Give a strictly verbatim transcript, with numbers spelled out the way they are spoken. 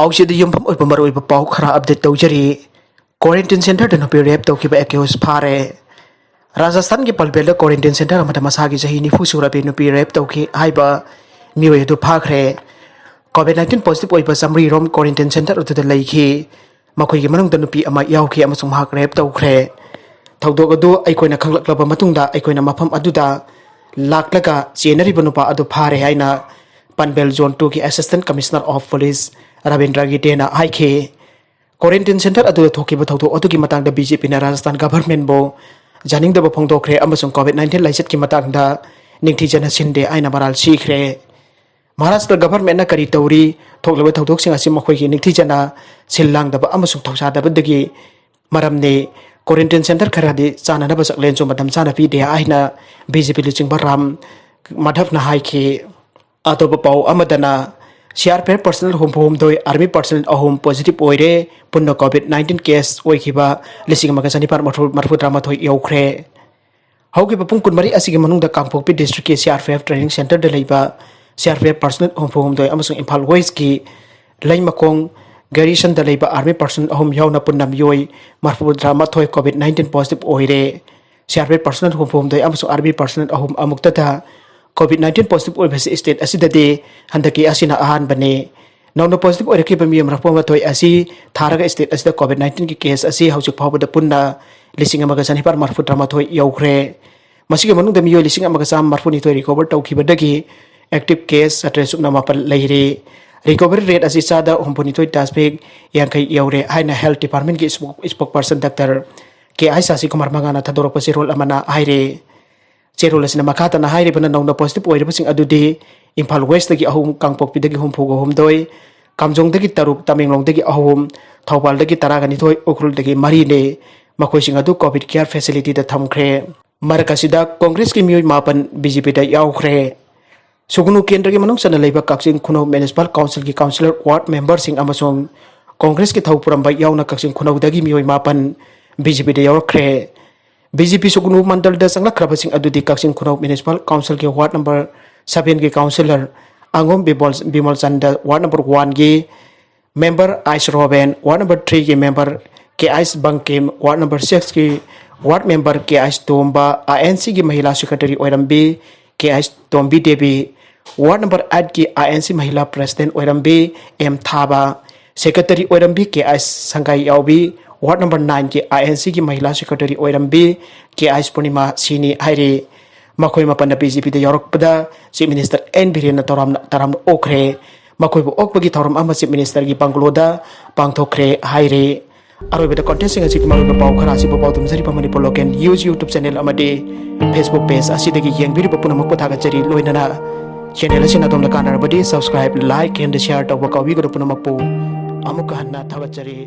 ꯍꯧꯖꯤꯛꯇꯤ ꯌꯨꯝꯐꯝ ꯑꯣꯏꯕ ꯃꯔꯨꯑꯣꯏꯕ ꯄꯥꯎ ꯈꯔ ꯑꯞꯗꯦꯠ ꯇꯧꯖꯔꯤ꯫ ꯀ꯭ꯋꯥꯔꯦꯟꯇꯤꯟ ꯁꯦꯟꯇꯔꯗ ꯅꯨꯄꯤ ꯔꯦꯞ ꯇꯧꯈꯤꯕ ꯑꯦꯀ꯭ꯌꯨꯁ ꯐꯥꯔꯦ꯫ ꯔꯥꯖꯁꯊꯥꯟꯒꯤ ꯄꯜꯕꯦꯜꯗ ꯀ꯭ꯋꯥꯔꯦꯟꯇꯤꯟ ꯁꯦꯟꯇꯔ ꯑꯃꯗ ꯃꯁꯥꯒꯤ ꯆꯍꯤ ꯅꯤꯐꯨ ꯁꯨꯔꯕꯤ ꯅꯨꯄꯤ ꯔꯦꯞ ꯇꯧꯈꯤ ꯍꯥꯏꯕ ꯃꯤꯑꯣꯏ ꯑꯗꯨ ꯐꯥꯈ꯭ꯔꯦ꯫ ꯀꯣꯚꯤꯗ ꯅꯥꯏꯟꯇꯤꯟ ꯄꯣꯖꯤꯇꯤꯚ ꯑꯣꯏꯕ ꯆꯥꯃꯔꯤ ꯔꯣꯝ ꯀ꯭ꯋꯥꯔꯦꯟꯇꯤꯟ ꯁꯦꯟꯇꯔ ꯑꯗꯨꯗ ꯂꯩꯈꯤ꯫ ꯃꯈꯣꯏꯒꯤ ꯃꯅꯨꯡꯗ ꯅꯨꯄꯤ ꯑꯃ ꯌꯥꯎꯈꯤ ꯑꯃꯁꯨꯡ ꯃꯍꯥꯛ ꯔꯦꯞ ꯇꯧꯈ꯭ꯔꯦ꯫ ꯊꯧꯗꯣꯛ ꯑꯗꯨ ꯑꯩꯈꯣꯏꯅ ꯈꯪꯂꯛꯂꯕ ꯃꯇꯨꯡꯗ ꯑꯩꯈꯣꯏꯅ ꯃꯐꯝ ꯑꯗꯨꯗ ꯂꯥꯛꯂꯒ ꯆꯦꯟꯅꯔꯤꯕ ꯅꯨꯄꯥ ꯑꯗꯨ ꯐꯥꯔꯦ ꯍꯥꯏꯅ ꯄꯟꯕꯦꯜ ꯖꯣꯟ ꯇꯨꯒꯤ assistant commissioner of police Rabindra ꯒꯤꯇꯦꯅ ꯍꯥꯏꯈꯤ꯫ ꯀ꯭ꯋꯥꯔꯦꯟꯇꯤꯟ ꯁꯦꯟꯇꯔ ꯑꯗꯨꯗ ꯊꯣꯛꯈꯤꯕ ꯊꯧꯗꯣꯛ ꯑꯗꯨꯒꯤ ꯃꯇꯥꯡꯗ ꯕꯤ ꯖꯦ ꯄꯤꯅ ꯔꯥꯖꯁꯊꯥꯟ ꯒꯚꯔꯟꯃꯦꯟꯠꯕꯨ ꯌꯥꯅꯤꯡꯗꯕ ꯐꯣꯡꯗꯣꯛꯈ꯭ꯔꯦ ꯑꯃꯁꯨꯡ ꯀꯣꯚꯤꯗ ꯅꯥꯏꯟꯇꯤꯟ ꯂꯥꯏꯆꯠꯀꯤ ꯃꯇꯥꯡꯗ ꯅꯤꯡꯊꯤꯖꯅ ꯁꯤꯟꯗꯦ ꯍꯥꯏꯅ ꯃꯔꯥꯜ ꯁꯤꯈ꯭ꯔꯦ꯫ ꯃꯍꯥꯔꯥꯁꯇ꯭ꯔ ꯒꯚꯔꯟꯃꯦꯟꯠꯅ ꯀꯔꯤ ꯇꯧꯔꯤ? ꯊꯣꯛꯂꯤꯕ ꯊꯧꯗꯣꯛꯁꯤꯡ ꯑꯁꯤ ꯃꯈꯣꯏꯒꯤ ꯅꯤꯡꯊꯤꯖꯅ ꯁꯤꯜ ꯂꯥꯡꯗꯕ ꯑꯃꯁꯨꯡ ꯊꯧꯁꯥꯗꯕꯗꯒꯤ ꯃꯔꯝꯅꯤ꯫ ꯀ꯭ꯋꯥꯔꯦꯟꯇꯤꯟ ꯁꯦꯟꯇꯔ ꯈꯔꯗꯤ ꯆꯥꯅꯅꯕ ꯆꯥꯛꯂꯦꯟꯁꯨ ꯃꯇꯝ ꯆꯥꯅ ꯄꯤꯗꯦ ꯍꯥꯏꯅ ꯕꯤ ꯖꯦ ꯄꯤ ꯂꯨꯆꯤꯡꯕ ꯔꯥꯝ ꯃꯥꯙꯕꯅ ꯍꯥꯏꯈꯤ꯫ ꯑꯇꯣꯞꯄ ꯄꯥꯎ ꯑꯃꯗꯅ, C R P F personal ꯍꯨꯝꯐꯨ ꯍꯨꯝꯗꯣꯏ, ꯑꯥꯔꯃꯤ ꯄꯔꯁꯅꯦꯜ ꯑꯍꯨꯝ ꯄꯣꯖꯤꯇꯤꯚ ꯑꯣꯏꯔꯦ꯫ ꯄꯨꯟꯅ ꯀꯣꯚꯤꯗ ꯅꯥꯏꯟꯇꯤꯟ ꯀꯦꯁ ꯑꯣꯏꯈꯤꯕ ꯂꯤꯁꯤꯡ ꯑꯃꯒ ꯆꯅꯤꯄꯥꯟ ꯃꯔꯤꯐꯨ ꯇꯔꯥꯃꯥꯊꯣꯏ ꯌꯧꯈ꯭ꯔꯦ꯫ ꯍꯧꯈꯤꯕ ꯄꯨꯡ ꯀꯨꯟꯃꯔꯤ ꯑꯁꯤꯒꯤ ꯃꯅꯨꯡꯗ ꯀꯥꯡꯄꯣꯛꯄꯤ ꯗꯤꯁꯇ꯭ꯔꯤꯛꯀꯤ C R P F training ꯁꯦꯟꯇꯔꯗ ꯂꯩꯕ C R P F personal ꯍꯨꯝꯐꯨ ꯍꯨꯝꯗꯣꯏ ꯑꯃꯁꯨꯡ ꯏꯝꯐꯥꯜ ꯋꯦꯁꯀꯤ ꯂꯩꯃꯈꯣꯡ ꯒꯦꯔꯤꯁꯟꯗ ꯂꯩꯕ ꯑꯥꯔꯃꯤ ꯄꯔꯁꯅꯦꯜ ꯑꯍꯨꯝ ꯌꯥꯎꯅ ꯄꯨꯟꯅ ꯃꯤꯑꯣꯏ ꯃꯔꯤꯐꯨ ꯇꯔꯥꯃꯥꯊꯣꯏ ꯀꯣꯚꯤꯗ ꯅꯥꯏꯟꯇꯤꯟ ꯄꯣꯖꯤꯇꯤꯚ ꯑꯣꯏꯔꯦ꯫ C R P F personal ꯍꯨꯝꯐꯨ ꯍꯨꯝꯗꯣꯏ ꯑꯃꯁꯨꯡ ꯑꯥꯔꯃꯤ ꯄꯔꯁꯅꯦꯜ ꯑꯍꯨꯝ ꯑꯃꯨꯛꯇꯗ ꯀꯣꯚꯤꯗ ꯅꯥꯏꯟꯇꯤꯟ ꯄꯣꯖꯤꯇꯤꯚ ꯑꯣꯏꯕꯁꯤ ꯁ꯭ꯇꯦꯠ ꯑꯁꯤꯗꯗꯤ ꯍꯟꯗꯛꯀꯤ ꯑꯁꯤꯅ ꯑꯍꯥꯟꯕꯅꯤ꯫ ꯅꯧꯅ ꯄꯣꯖꯤꯇꯤꯚ ꯑꯣꯏꯔꯛꯈꯤꯕ ꯃꯤꯑꯣꯏ ꯃꯔꯤꯐꯨ ꯃꯥꯊꯣꯏ ꯑꯁꯤ ꯊꯥꯔꯒ ꯁ꯭ꯇꯦꯠ ꯑꯁꯤꯗ ꯀꯣꯚꯤꯗ ꯅꯥꯏꯟꯇꯤꯟꯒꯤ ꯀꯦꯁ ꯑꯁꯤ ꯍꯧꯖꯤꯛ ꯐꯥꯎꯕꯗ ꯄꯨꯟꯅ ꯂꯤꯁꯤꯡ ꯑꯃꯒ ꯆꯅꯤꯄꯥꯟ ꯃꯔꯤꯐꯨ ꯇꯔꯥꯃꯥꯊꯣꯏ ꯌꯧꯈ꯭ꯔꯦ꯫ ꯃꯁꯤꯒꯤ ꯃꯅꯨꯡꯗ ꯃꯤꯑꯣꯏ ꯂꯤꯁꯤꯡ ꯑꯃꯒ ꯆꯥꯝꯃ ꯃꯔꯤꯐꯨꯅꯤꯊꯣꯏ ꯔꯤꯀꯣꯚꯔ ꯇꯧꯈꯤꯕꯗꯒꯤ ꯑꯦꯛꯇꯤꯚ ꯀꯦꯁ ꯆꯥꯇ꯭ꯔꯦꯠ ꯁꯨꯞꯅ ꯃꯥꯄꯜ ꯂꯩꯔꯤ꯫ ꯔꯤꯀꯣꯚꯔꯤ ꯔꯦꯠ ꯑꯁꯤ ꯆꯥꯗ ꯍꯨꯝꯐꯨꯅꯤꯊꯣꯏ ꯗꯁꯃꯤꯛ ꯌꯥꯡꯈꯩ ꯌꯧꯔꯦ ꯍꯥꯏꯅ ꯍꯦꯜꯊ ꯗꯤꯄꯥꯔꯠꯃꯦꯟꯠꯀꯤ ꯁ꯭ꯄꯣꯛ-, ꯁ꯭ꯄꯣꯛꯄꯔꯁꯟ ꯗꯥꯛꯇꯔ ꯀꯦ ꯑꯥꯏ ꯁꯥꯁꯤ ꯀꯨꯃꯥꯔ ꯃꯉꯥꯅ ꯊꯥꯗꯣꯔꯛꯄ ꯆꯦꯔꯣꯜ ꯑꯃꯅ ꯍꯥꯏꯔꯤ꯫ ꯆꯦꯔꯣꯜ ꯑꯁꯤꯅ ꯃꯈꯥ ꯇꯥꯅ ꯍꯥꯏꯔꯤꯕꯅ ꯅꯧꯅ ꯄꯣꯖꯤꯇꯤꯚ ꯑꯣꯏꯔꯤꯕꯁꯤꯡ ꯑꯗꯨꯗꯤ ꯏꯝꯐꯥꯜ ꯋꯦꯁꯇꯒꯤ ꯑꯍꯨꯝ, ꯀꯥꯡꯄꯣꯛꯄꯤꯗꯒꯤ ꯍꯨꯝꯐꯨꯒ ꯍꯨꯝꯗꯣꯏ, ꯀꯥꯝꯖꯣꯡꯗꯒꯤ ꯇꯔꯨꯛ, ꯇꯃꯦꯡꯂꯣꯡꯗꯒꯤ ꯑꯍꯨꯝ, ꯊꯧꯕꯥꯜꯗꯒꯤ ꯇꯔꯥꯒ ꯅꯤꯊꯣꯏ, ꯎꯈ꯭ꯔꯨꯜꯗꯒꯤ ꯃꯔꯤꯅꯤ꯫ ꯃꯈꯣꯏꯁꯤꯡ ꯑꯗꯨ ꯀꯣꯚꯤꯗ ꯀꯤꯌꯔ ꯐꯦꯁꯤꯂꯤꯇꯤꯗ ꯊꯝꯈ꯭ꯔꯦ꯫ ꯃꯔꯛ ꯑꯁꯤꯗ ꯀꯣꯡꯒ꯭ꯔꯦꯁꯀꯤ ꯃꯤꯑꯣꯏ ꯃꯥꯄꯟ ꯕꯤ ꯖꯦ ꯄꯤꯗ ꯌꯥꯎꯈ꯭ꯔꯦ꯫ ꯁꯨꯒꯨꯅꯨ ꯀꯦꯟꯗ꯭ꯔꯒꯤ ꯃꯅꯨꯡ ꯆꯟꯅ ꯂꯩꯕ ꯀꯛꯆꯤꯡ ꯈꯨꯅꯧ ꯃ꯭ꯌꯨꯅꯤꯁꯤꯄꯥꯜ ꯀꯥꯎꯟꯁꯤꯜꯒꯤ ꯀꯥꯎꯟꯁꯤꯂꯔ, ꯋꯥꯔꯗ ꯃꯦꯝꯕꯔꯁꯤꯡ ꯑꯃꯁꯨꯡ ꯀꯣꯡꯒ꯭ꯔꯦꯁꯀꯤ ꯊꯧ ꯄꯨꯔꯝꯕ ꯌꯥꯎꯅ ꯀꯛꯆꯤꯡ ꯈꯨꯅꯧꯗꯒꯤ ꯃꯤꯑꯣꯏ ꯃꯥꯄꯟ ꯕꯤ ꯖꯦ ꯄꯤꯗ ꯌꯥꯎꯔꯛꯈ꯭ꯔꯦ꯫ ꯕꯤ ꯖꯦ ꯄꯤ ꯁꯨꯒꯨꯅꯨ ꯃꯟꯗꯜꯗ ꯆꯪꯂꯛꯈ꯭ꯔꯕꯁꯤꯡ ꯑꯗꯨꯗꯤ ꯀꯛꯆꯤꯡ ꯈꯨꯅꯧ ꯃ꯭ꯌꯨꯅꯤꯁꯤꯄꯥꯜ ꯀꯥꯎꯟꯁꯤꯜꯒꯤ ꯋꯥꯔꯗ ꯅꯝꯕꯔ ꯁꯚꯦꯟꯒꯤ ꯀꯥꯎꯟꯁꯤꯂꯔ ꯑꯉꯣꯝ ꯕꯤꯃꯣꯜ, ꯕꯤꯃꯣꯜ ꯆꯟꯗ, ꯋꯥꯔꯗ ꯅꯝꯕꯔ ꯋꯥꯟꯒꯤ member ꯑꯥꯏꯁ ꯔꯣꯕꯦꯟ, ward number three ꯒꯤ member ꯀꯦ ꯑꯥꯏꯁ ꯕꯪꯀꯤꯝ, ward number six ꯀꯤ ward member ꯀꯦ ꯑꯥꯏꯁ ꯇꯣꯝꯕ, ꯑꯥꯏ ꯑꯦꯟ ꯁꯤꯒꯤ ꯃꯍꯤꯂꯥ secretary ꯑꯣꯏꯔꯝꯕꯤ ꯀꯦ ꯑꯥꯏꯁ Tombi Devi, ward number eight ꯀꯤ ꯑꯥꯏ ꯑꯦꯟ ꯁꯤ ꯃꯍꯤꯂꯥ president ꯑꯣꯏꯔꯝꯕꯤ ꯑꯦꯝ ꯊꯥꯕ, secretary ꯑꯣꯏꯔꯝꯕꯤ ꯀꯦ ꯑꯥꯏꯁ Sangai Yaobi, ward number nine ꯀꯤ ꯑꯥꯏ ꯑꯦꯟ ꯁꯤꯒꯤ ꯃꯍꯤꯂꯥ secretary ꯑꯣꯏꯔꯝꯕꯤ ꯀꯦ ꯑꯥꯏꯁ ꯄꯨꯔꯅꯤꯃꯥ ꯁꯤꯅꯤ ꯍꯥꯏꯔꯤ꯫ ꯃꯈꯣꯏ ꯃꯥꯄꯟꯅ ꯕꯤ ꯖꯦ ꯄꯤꯗ ꯌꯥꯎꯔꯛꯄꯗ Chief Minister ꯑꯦꯟ ꯕꯤꯔꯦꯟꯅ ꯇꯔꯥꯝꯅ ꯇꯔꯥꯝꯅ ꯑꯣꯛꯈ꯭ꯔꯦ꯫ ꯃꯈꯣꯏꯕꯨ ꯑꯣꯛꯄꯒꯤ ꯊꯧꯔꯝ ꯑꯃ Chief Minister ꯒꯤ ꯕꯪꯒꯂꯣꯗ ꯄꯥꯡꯊꯣꯛꯈ꯭ꯔꯦ ꯍꯥꯏꯔꯤ꯫ ꯑꯔꯣꯏꯕꯗ content ꯁꯤꯡ ꯑꯁꯤꯒꯤ ꯃꯔꯨꯑꯣꯏꯕ ꯄꯥꯎ ꯈꯔ ꯑꯁꯤꯕꯨ ꯄꯥꯎꯗꯝꯖꯔꯤꯕ Manipur Local News YouTube channel ꯑꯃꯗꯤ Facebook page ꯑꯁꯤꯗꯒꯤ ꯌꯦꯡꯕꯤꯔꯤꯕ ꯄꯨꯝꯅꯃꯛꯄꯨ ꯊꯥꯒꯠꯆꯔꯤ꯫ ꯂꯣꯏꯅꯅ channel ꯑꯁꯤꯅ ꯑꯗꯣꯝꯗ ꯀꯥꯟꯅꯔꯕꯗꯤ subscribe, like and share ꯇꯧꯕ ꯀꯥꯎꯕꯤꯒꯅꯨ꯫ ꯄꯨꯝꯅꯃꯛꯄꯨ ꯑꯃꯨꯛꯀ ꯍꯟꯅ ꯊꯥꯒꯠꯆꯔꯤ꯫